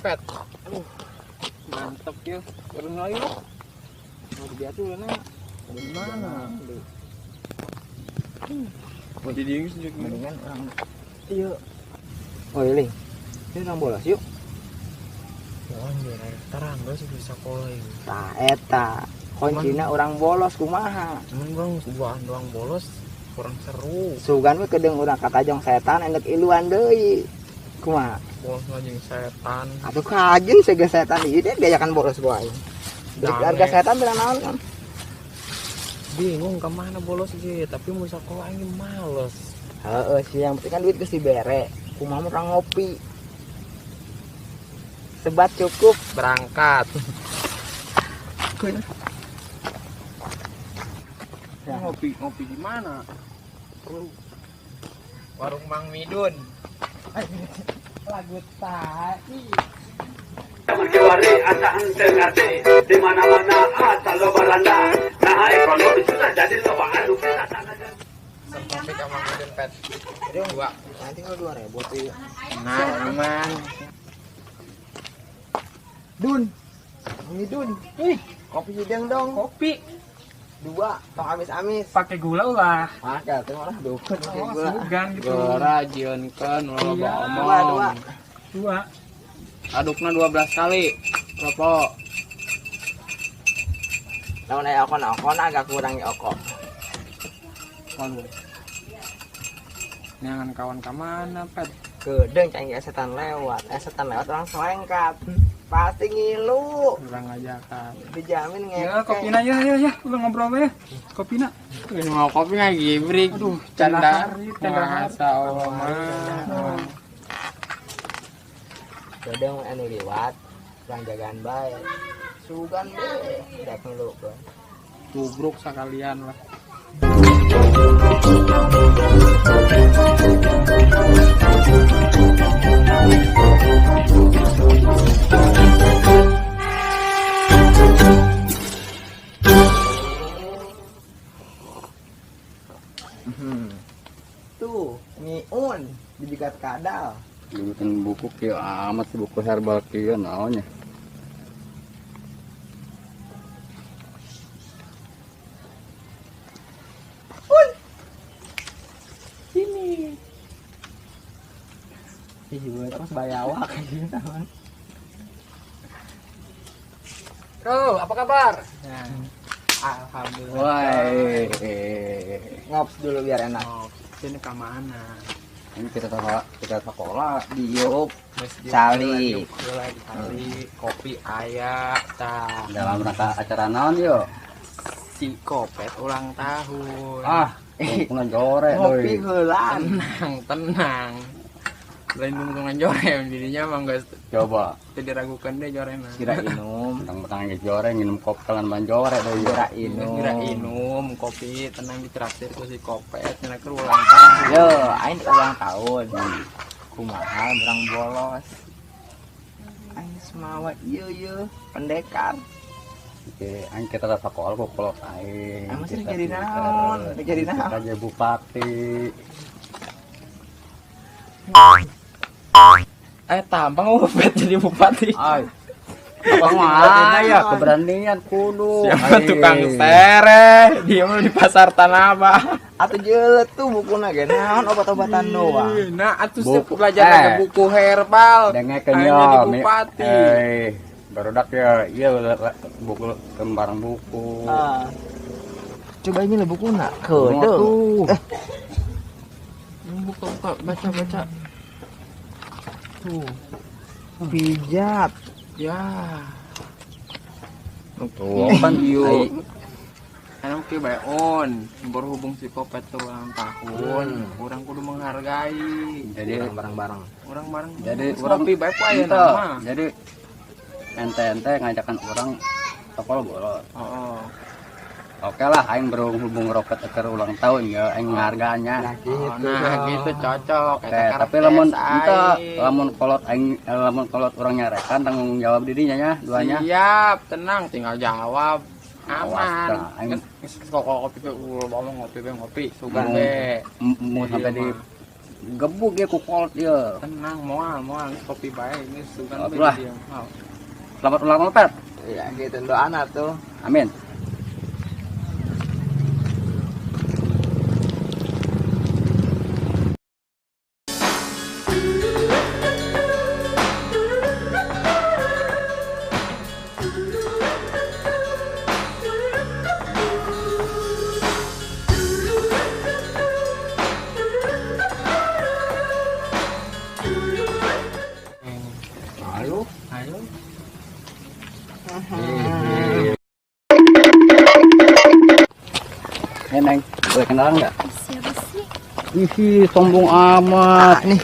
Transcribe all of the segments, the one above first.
Pet. Aduh. Mantep ya. Turun lagi lu. Mau diatur na. Gimana? Jadi yang sejak mendingan orang iya. Oh iya, Ling. Ini orang bolos yuk. Anjir, terang gak sih bisa sekolah ini. Tah eta. Kuncina orang bolos kumaha. Cuman bang, duaan doang bolos kurang seru. Sugan we kedeung urang katajong setan endek iluan deui. Kumaha? Bolos ngajeng setan. Atuh kajin sega setan ieu deh diajakan bolos gua aing. Harga setan bilang naon kan? Bingung kemana bolos ge, tapi mau sekolah ini males. Heeh sih, yang penting kan duit geus dibere. Kumaha urang ngopi. Sebat cukup berangkat. Ya. Ngopi ngopi di mana? Warung Mang Midun. Lagu tai. Di mana-mana asal lo balanda. Nah ekonomi sudah jadi loba anu kita Kopi ka Mang Midun pet. Dua. Nanti kalau 2.000 tuh. Nah, aman. Dun. Mang Midun. Ih, kopi hidang dong. Kopi 2, tong amis-amis. Pakai gula ulah. Pakai tuh malah dukun pakai gula. Sugan gitu. Gora jieunkeun ulah loba omong. 2. Adukna 12 kali. Lopo. Lamun aya okon-okon agak kurangi okok. Waduh. Nyangan kawan ka mana, Pet? Kedeung cang setan lewat. Setan lewat orang selengkat. Pasti ngilu. Kurang ngajakan. Dijamin ngeke. Ya, kopina ya ya ya, udah ngobrol ya. Kopina. Ini mau kopi nggak gibrik. Aduh, canda. Masa Allah mah. Kadang anu liwat, urang jagaan bae. Sugan deh, rek ngilu. Tubruk sekalian lah. Tuh, miun dijikat kadal. Dibikin buku kieu amat sih buku herbal kieu naonnya. Un. Sini. Ih, gue terus bayawak gitu. Bro, apa kabar? Nah, alhamdulillah. Wah. Ngops dulu biar enak. Ngops. Ini ke mana? Ini kita sekolah diuk cali. Cali kopi aya tah. Dalam rangka acara naon yo? Si Kopet ulang tahun. Ah, tungtungan jore Ngopi heula. Tenang, tenang. Lain tungtungan jore jadinya mah geus coba. Tidak diragukan deh jore mah. Kira inum, petang-petang geus jore nginum kopi kalan ban jore deui. Kira inum. Kira inum kopi tenang ditraktir ku si Kopet cenah keur ulang tahun. Yo, aing ulang tahun. Kumaha urang bolos. Aing semawa ieu ieu pendekar. Oke, aing kita sekolah ku kolot aing. Emang sih jadi naon? Jadi naon? Kita jadi bupati. Tampang Ubed jadi bupati. Ay. Apa mah ya keberanian kudu. Siapa tukang sereh, dia mah di pasar Tanah Abang. Atuh jeuleut tuh bukuna ge naon obat-obatan doang. Nah, atuh setiap belajar buku herbal. Dengekeun yo jadi bupati. Barudak ya, iya buku kembarang buku. Coba ini lah bukuna. Kedeung. Buka-buka baca-baca. Tuh, pijat. Ya. Tuh, kan iyo. Anu ki bae on, berhubung si Kopet tuh ulang tahun, urang kudu menghargai. Jadi urang bareng-bareng. Urang bareng. Jadi urang ngopi bae poe aya nama. Jadi ente-ente ngajakan urang sekolah bolos. Oh. Oke lah, aing berhubung Ropet keur ulang tahun ya, aing menghargainya. Nah, gitu. Nah, gitu cocok. Oke, tapi lamun ente, lamun kolot aing, lamun kolot urang nyarekan tanggung jawab dirinya nya, duanya. Siap, tenang, tinggal jawab. Aman. Aing kok kopi be, ulah ngomong ngopi be ngopi, sugan be. Mau sampai di Gebuk ya ku kolot ieu. Tenang moal moal kopi bae ini sugan lah. Selamat ulang tahun, Pet. Iya, gitu doana tuh. Amin. Halo, ayo. Neng, boleh kenalan nggak? Siapa sih? Ih, sombong amat. Nih.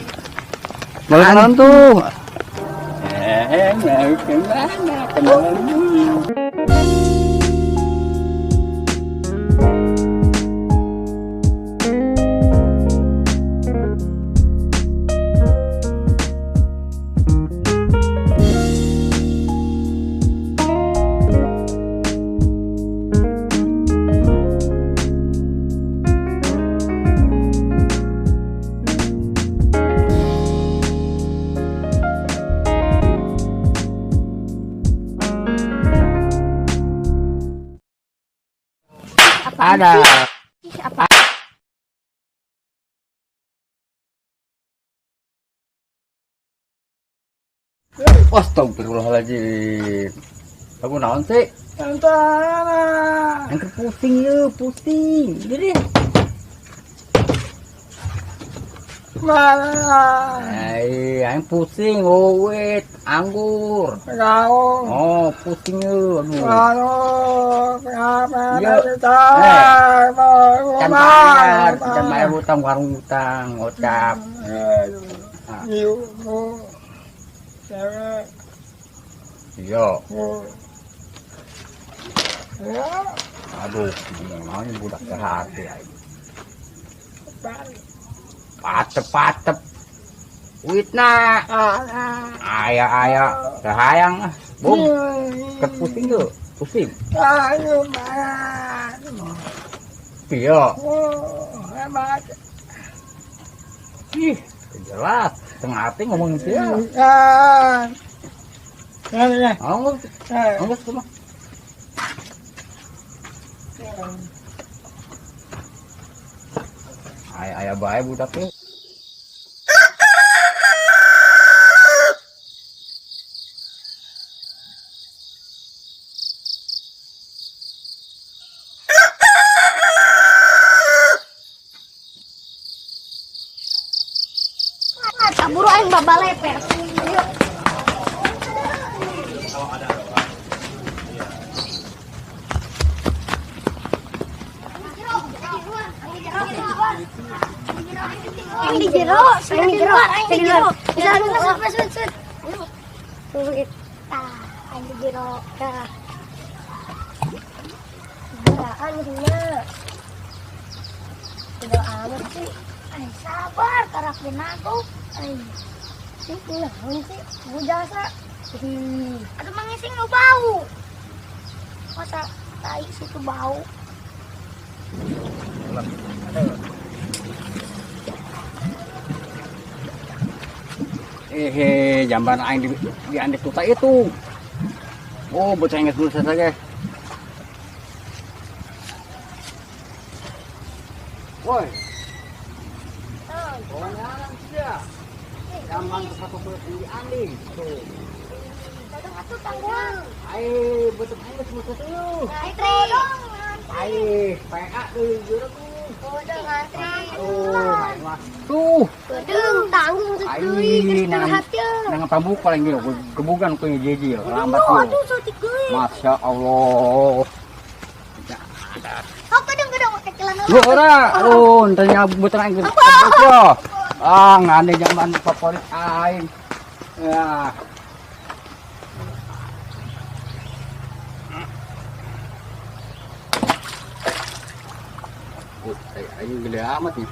Boleh kenalan tuh. Mau kemana? Kenalan dulu. Ada. Apa? Astagfirullahaladzim. Aku naon sih? Yang pusing ya, pusing. Jadi. Mana? Yang pusing, oh wait, anggur. Oh, pusing ya. Aduh. Iya. Can bayar utang, warung utang, ngocap. Iya. Aduh, ngomong budak hati aing. Patep-patep. Witna. Aya-aya, kahayang ah. Bung. Kepusing tuh, pusing. Iya. Ih, jelas. Tengah hati ngomong gitu ya. Anggus, anggus, Ayah bae budak tuh. Kaburu aing babaleper. Aing di jero, aing di jero, aing di jero. Bisa masuk, masuk, masuk. Tah, aing di jero. Tah. Geraan nya. Tidak amat sih. Ay, sabar, karak aku. Ay, sih, naon sih? Bujasa. Aduh, mangising lu bau. Masa tai situ bau. Jamban aing di andik tuta itu. Oh, bocah ingat dulu saja. Woi. Jamban satu di andik. Tuh. Ai, betul aing geus tuh. Ai, PA deui jero tuh. Tuh. Gedung tanggung deui istirahat ya. Nang pambuka paling gila, gebugan ku jeje lambat tuh. Masya Allah. Oh, gedung-gedung kecilan. Lu ora, aduh, tanya betul aing. Ah, ngane jamban favorit aing. Ya. Aing gede amat nih.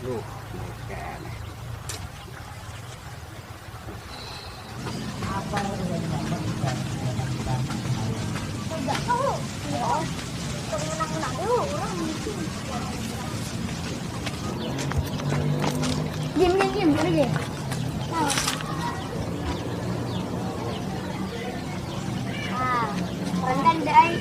Duh, kene. Apa enggak tahu. Menang-menang dulu orang. Iya. Ah, rentan dai.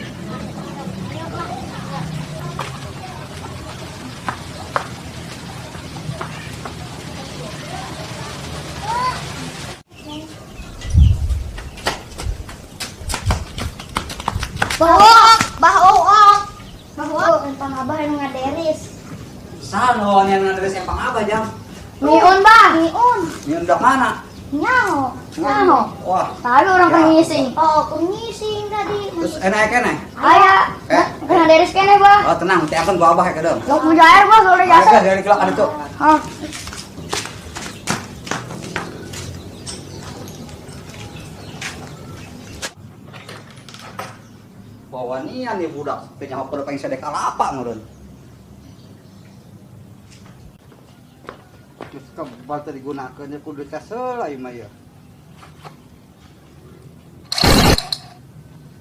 Bah, empang abah yang ngaderis. Sano yang ngaderis empang abah jam. Miun bah, miun. Miun dak mana? Nyaho, nyaho. Wah. Tadi orang kan ngising. Oh, aku ngising tadi. Terus enak kene? Aya. Kena deris kene bah. Oh, tenang, teh akan gua abah ya kedeng. Lok mujair bah, kalau jasa. Agak dari kelak ada tuh. Hah. Bawanian nih budak, punya hopper pengen sedek alapa ngurun. Terus kebal tadi digunakannya kudu kesel lah mah ya.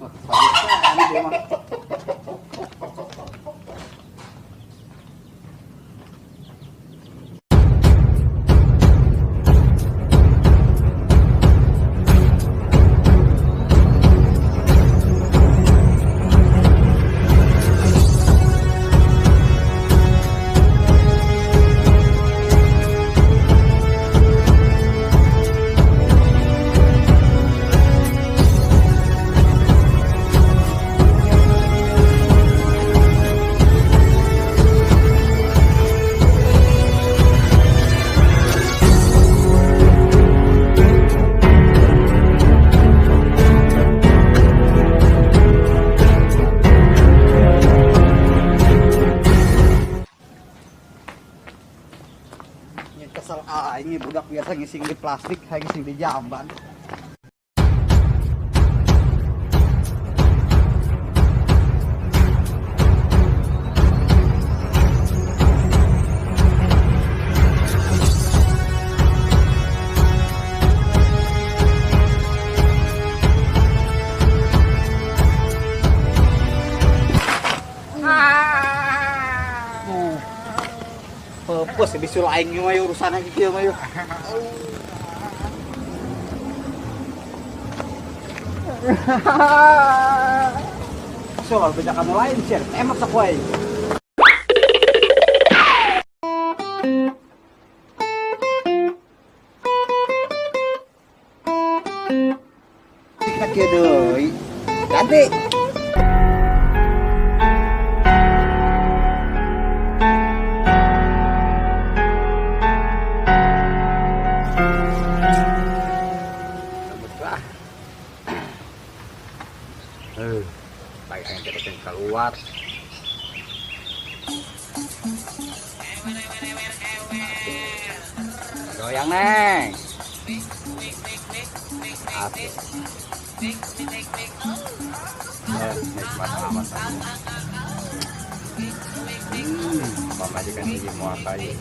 Wah, dia mah. Kesel aing budak biasa ngising di plastik, hayang ngising di jamban. Pepes bisul aing mah urusanna kieu mah. Soal beda kamu lain sih, emak sok wae. Kita kieu deui. Ganti. Baik yang kita keluar. Goyang neng. Asik. Nikmat amat. Pamajikan ini mau apa aja?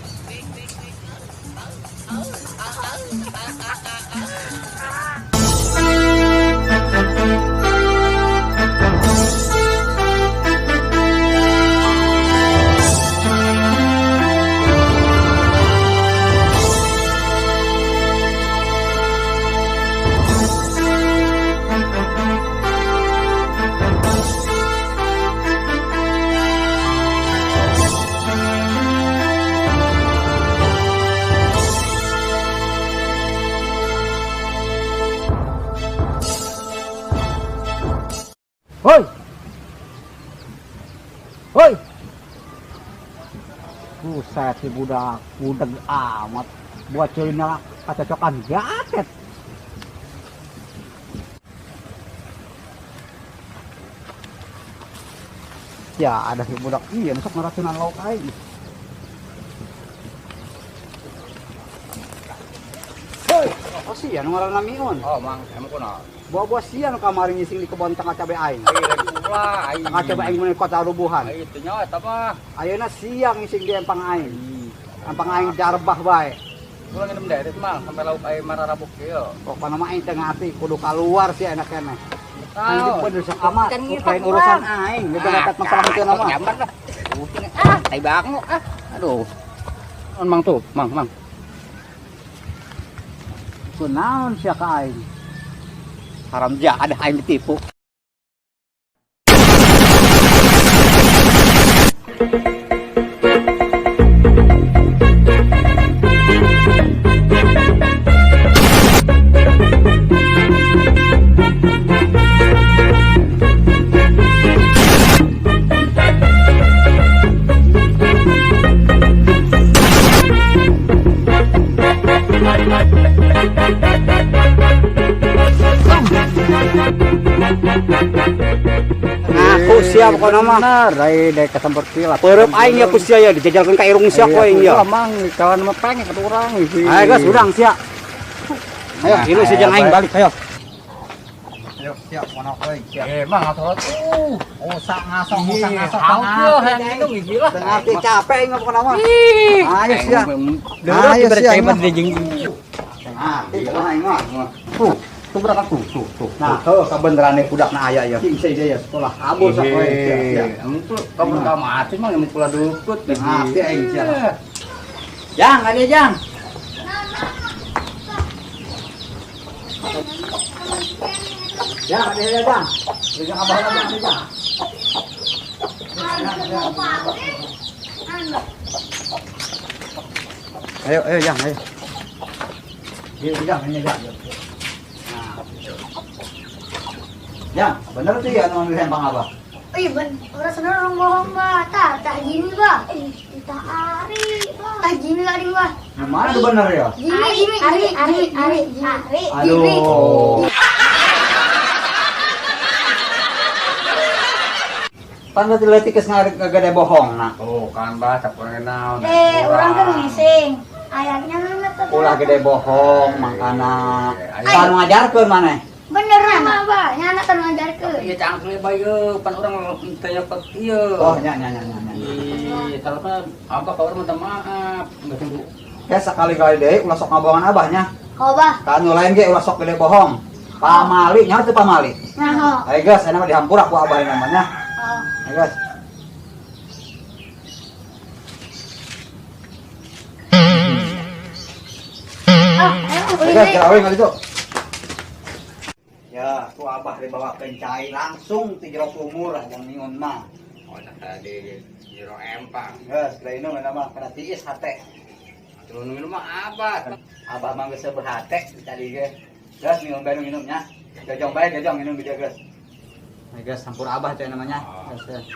Hoi. Hoi. Buset si budak, budak amat. Buat celina kacocokan jaket. Ya ada si budak iya masuk ngeracunan lauk aing. Hoi, apa sih ya nu ngaranna miun? Oh, Mang, emang kunaon? Buah-buah siang kamari ngising di kebon tengah cabe aing. Tengah cabe aing mun kota rubuhan. Itu nya eta mah. Ayeuna siang ngising di empang aing. Empang aing darbah bae. Ulah nginum deret mah sampai lauk aing mararabuk kieu. Pokona mah aing teu ngarti kudu kaluar sih enak keneh. Aing bener sok amat. Lain urusan aing, geus dapat masalah henteu mah. Nyaman lah. Ah, tai bango ah. Aduh. Mang tuh, Mang, Mang. Kunaon sia ka aing? Haram jadah aing ditipu. Aku siap kok nama. Bener, dari kesempur kilat. Peureub aing ya ku sia ya dijajalkeun ka irung sia ku aing ya. Mang kawan mah pengen ke urang. Ayo geus urang sia. Ayo, ilu si jeung aing balik ayo. Ayo siap mana kowe siap. Emang atuh tuh. Usah ngasong, usah ngasong. Haus hayang minum iki lah. Tengah capek aing pokona mah. Ayo sia. Ayo sia. Ah, aing mah. Tuh, tuh berangkat tuh, tuh, tuh. Nah, heuh kabenerane budakna aya ya. Cing sia ya sekolah kabur sak kowe sia. Emang tuh kamu ka mati mah emang kula dukut. Mati aing sia. Jang, ada jang. Jang, ada jang. Jang abah jang, jang. Ayo, ayo jang, ayo. Iya, jang, ini jang. Nah. Jang, bener tuh ya anu lempang abah. Ih, orang sebenarnya orang bohong, bah. Tah, tah gini, bah. Tah ari, bah. Tah gini lah, bah. Yang mana tuh bener ya? Gini, gini, ari, ari, ari, ari. Aduh. Pan berarti leutik geus ngagede bohong nah. Oh, kan bah, tak kurang naon. Urang kan ngising. Ayahnya mana tuh? Ulah gede bohong mangkana. Pan ngajarkeun maneh. Beneran mah, bah. Nya anak teu ngajarkeun. Iya cangkul bae ye, pan urang tanya ke ieu. Oh, nya nya nya nya. Ih, telepon abah ka urang minta maaf, enggak tunggu. Ya sekali-kali deui ulah sok ngabohongan abahnya. Oh, bah. Ka anu lain ge ulah sok gede bohong. Pamali nya teu pamali. Nah, ayo geus, aya mah dihampura ku abah namanya. Oh. Ayo geus. Ah, ayo Geus, gawe kali itu. Ya, ku abah dibawa kencai langsung ti jero sumur jang ningun mah. Oh, tadi jero empang. Geus, kira inum eta mah kana tiis hate. Atuh nu minum mah abah. Abah mah geus berhate tadi ge. Geus minum bae minumnya. Jojong bae jojong minum dia geus. Nah, geus sampur abah teh namanya. Geus.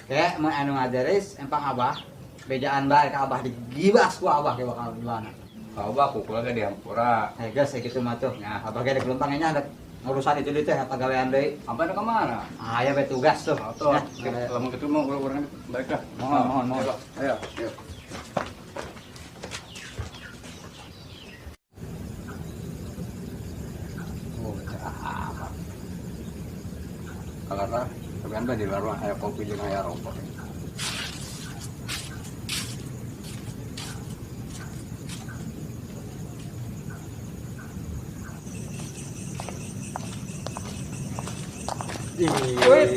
Kayak mun anu ngaderis empang abah, bejaan bae ka abah digibas ku abah ge bakal gimana. Abah kukul ge dihampura. Eh geus kitu mah tuh. Nah, abah ge gelumpang nya ada urusan itu deui teh pagawean deui. Sampai ke mana? Ah, aya bae tugas tuh. Tuh, lamun kitu mah urang balik lah. Mohon, mohon, mohon. Ayo, ayo. Oh, apa? Kalau lah, sampean di luar aya kopi jeung aya rokok. Wih,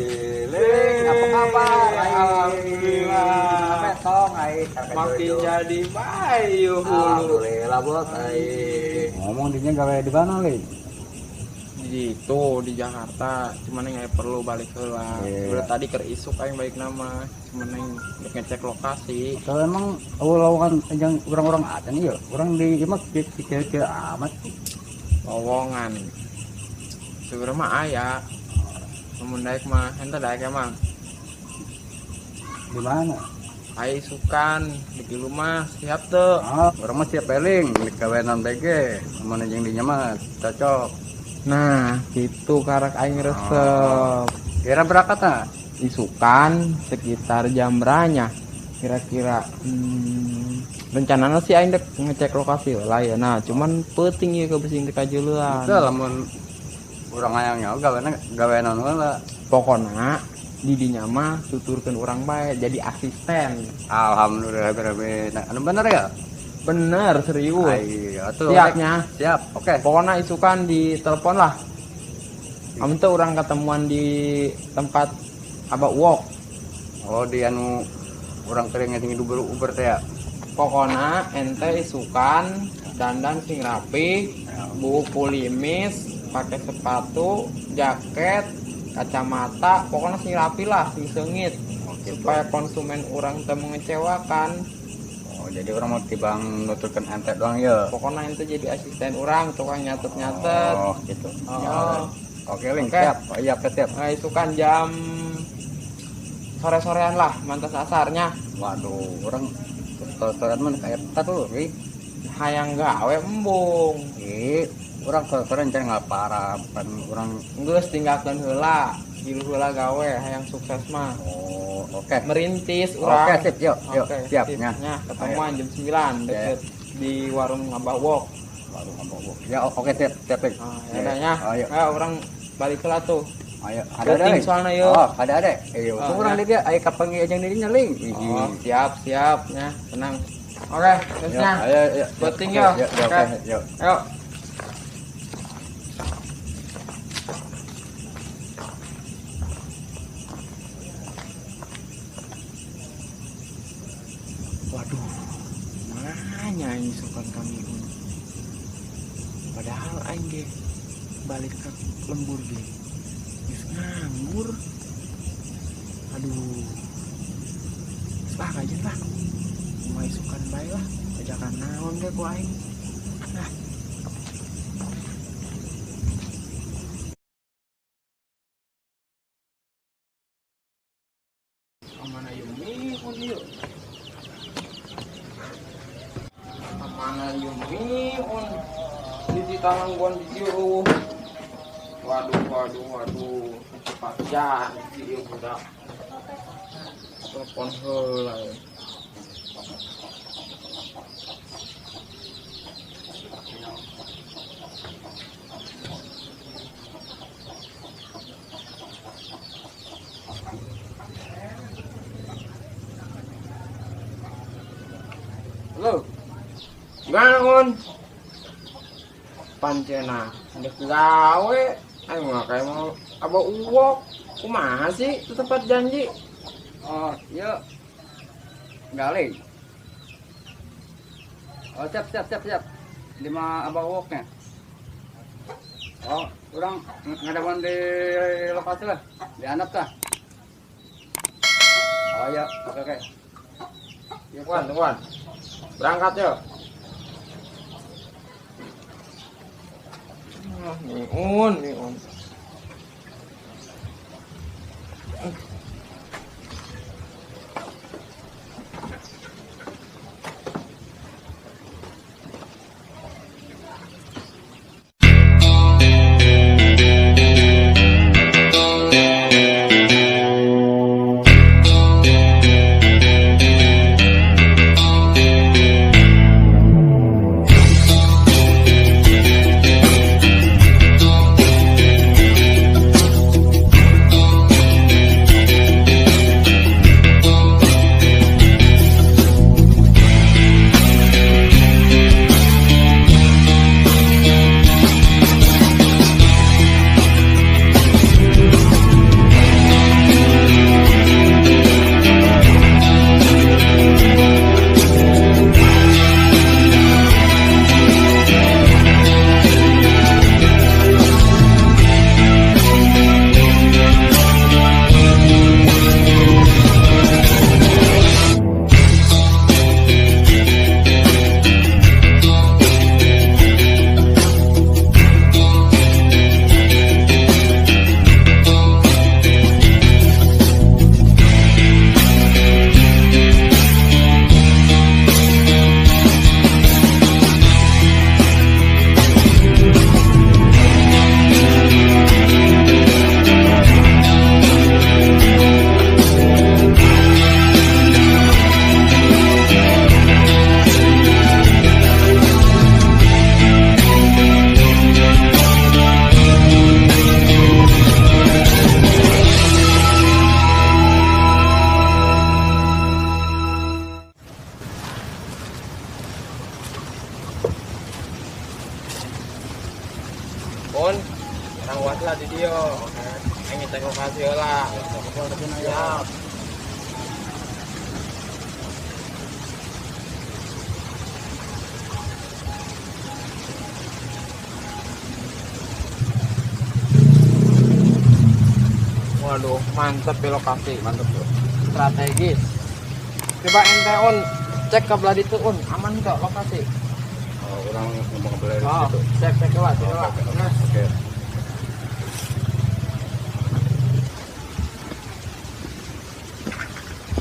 apa kabar? Alhamdulillah. Metong ai. Makin jadi bayu hulu. Alhamdulillah bos ai. Ngomong dinya gawe di mana, Li? Di itu di Jakarta, cuman yang perlu balik heula. Iya. Udah tadi keur isuk aing balik nama, cuman yang ngecek lokasi. Kalau emang lowongan yang orang-orang acan ieu, orang di ieu mah kecil-kecil amat. Lowongan. Sebenarnya mah aya. Namun daek mah, ente daek emang. Di mana? Ai isukan di rumah siap tuh. Ah, orang mah siap peling, gawean BG, mun jeung dinya mah cocok. Nah, gitu karak aing resep. Kira berangkat ah? Isukan sekitar jam beranya kira-kira. Rencananya sih aing dek ngecek lokasi lah ya. Nah, cuman penting ieu ke beusi teh kajeulean. Itu lamun urang hayang nyaho gawean gawean heula. Pokona di dinya mah tuturkeun urang bae jadi asisten. Alhamdulillah berbe. Anu bener ya? Bener, serius. Ayo atuh. Siapnya. Siap. Oke. Pokoknya isukan di telepon lah. Amun teh urang ketemuan di tempat Abah Uok. Oh, di anu urang teh ngecing Uber Uber teh ya. Pokona ente isukan dandan sing rapi, buku limis, pakai sepatu, jaket, kacamata, pokoknya sing rapi lah, sing seungit. Oh, gitu. Supaya konsumen urang teu mengecewakan. Oh, jadi urang mau tibang nuturkeun ente doang ya. Pokoknya ente jadi asisten urang, tukang nyatet-nyatet. Oh, gitu. Oh. Ya, oke, Ling, Oke. siap. Oh, iya, oke, siap. Nah, isukan jam sore-sorean lah, mantas asarnya. Waduh, urang sore-sorean mah kayak tar lu, Ri. Hayang gawe embung. Ih, urang sore-sorean jangan ngaparah, pan urang. Geus tinggalkeun heula, gilu heula gawe hayang sukses mah. Oh, oke. Merintis urang. Oke, sip, yuk, yuk, Oke, siap, sip. nya. Nya, ketemuan jam 9 deket di warung Abah Wok. Warung Abah Wok. Ya, oke, siap, siap, Ling. Ah, ya udah nya. Oh, ayo. Ayo urang balik heula tuh. Ayo, ada ada. Penting soalnya yuk. Oh, ada ada. Ayo, Oh, urang ya. di dia, ayo kapangi jeung dirinya, Ling. Oh, siap, siap nya, tenang. Oke, terus Yo, nya. ayo, ayo. Penting Oke, yo. yo, yo, Oke. oke, yo. Ayo. Waduh, mana aing isukan kami un. Padahal aing ge balik ke lembur ge. Geus nganggur. Aduh. Lah kajian lah. Mau isukan bae lah. Ajakan naon ge ku aing. Nah. Kamana ieu miun ieu? Kamana ieu miun? Di tangan di dieu. Waduh, waduh, waduh. Cepat janji ieu budak. Telepon heula ya. Halo. Gimana, Un? Pancena, dek gawe, ayo mah kayak mau abah uwok. Kumaha sih itu tempat janji? Oh, yuk. Galing. Oh, siap, siap, siap, siap. Lima abah uwoknya. Oh, urang ngadaman di lokasi lah. Di anak lah. Oh, iya, oke, oke. Yuk, Wan, Wan. Berangkat yuk. Ah, miun, miun. Pun, orang kuat lah di dia. Aing ngecek lokasi lah. Siap. Waduh, mantep di lokasi. Mantep tuh. Strategis. Coba ente on cek ke belah ditu on, aman enggak lokasi? Oh, orang ngomong ke belah Oh, situ. cek cek coba, cek coba. Oke, Nah, oke.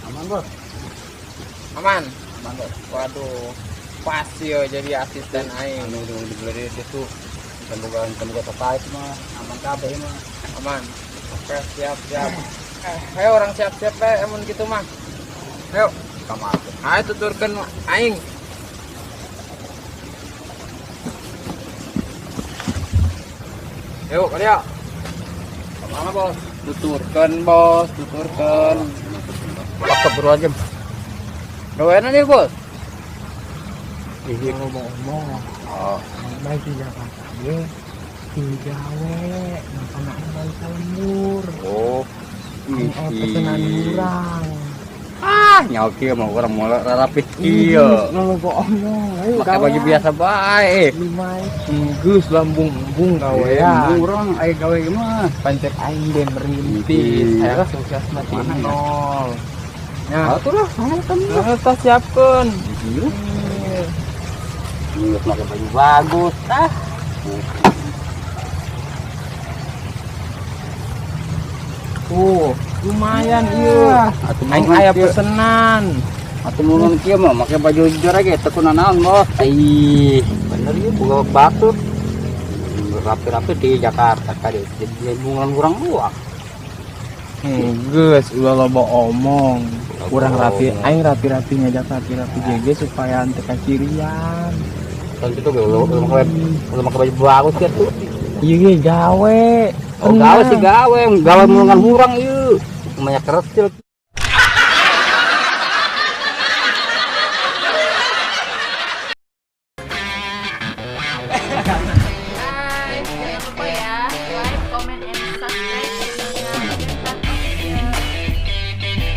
Aman, Bos. Aman. Aman, Bos. Waduh, pas yo jadi asisten aing. Anu di belah situ. Bukan terkait mah, aman kabeh mah. Aman. Oke, siap, siap. Ayo orang siap-siap eh amun gitu mah. Ayo, Kamar. ayo tuturkeun aing. Yuk, kalian. Kemana, Bos? Tuturkeun, Bos, tuturkeun. Astagfirullahaladzim. Gawean nih, Bos. Iya, ngomong-ngomong. Oh, Baik di Jakarta ge tinggi gawe, makana aing balik ka lembur. Oh. Aing aya pesenan urang. Ah, nyawa kieu mah urang moal rapih kieu. Lo bohong, ayo Pakai baju biasa bae. Lumayan. Geus lambung embung gawean. Urang aya gawe mah. Pancet aing deh merintis, Iya. saya sukses mati Mana ya? nol. Nah, Atuh lah, saya kan. kita siapkan. Iya. Ini pakai baju bagus. Ah. Tuh, lumayan iya. Atuh Aing aya pesenan. Atuh mun kieu mah make baju jujur aja teu kunanaon, Bos. Ih, bener ieu boga batur. Rapi-rapi di Jakarta kali jadi bungan urang luak. Geus, ulah loba omong. Kurang rapi, Omong. aing rapi-rapi ngajak rapi-rapi JG supaya henteu kacirian. Kan itu ge ulah make baju bagus ya tuh. Iya ge gawe. Oh, gawe sih gawe, gawe mulungan hurang ieu. Banyak keretil.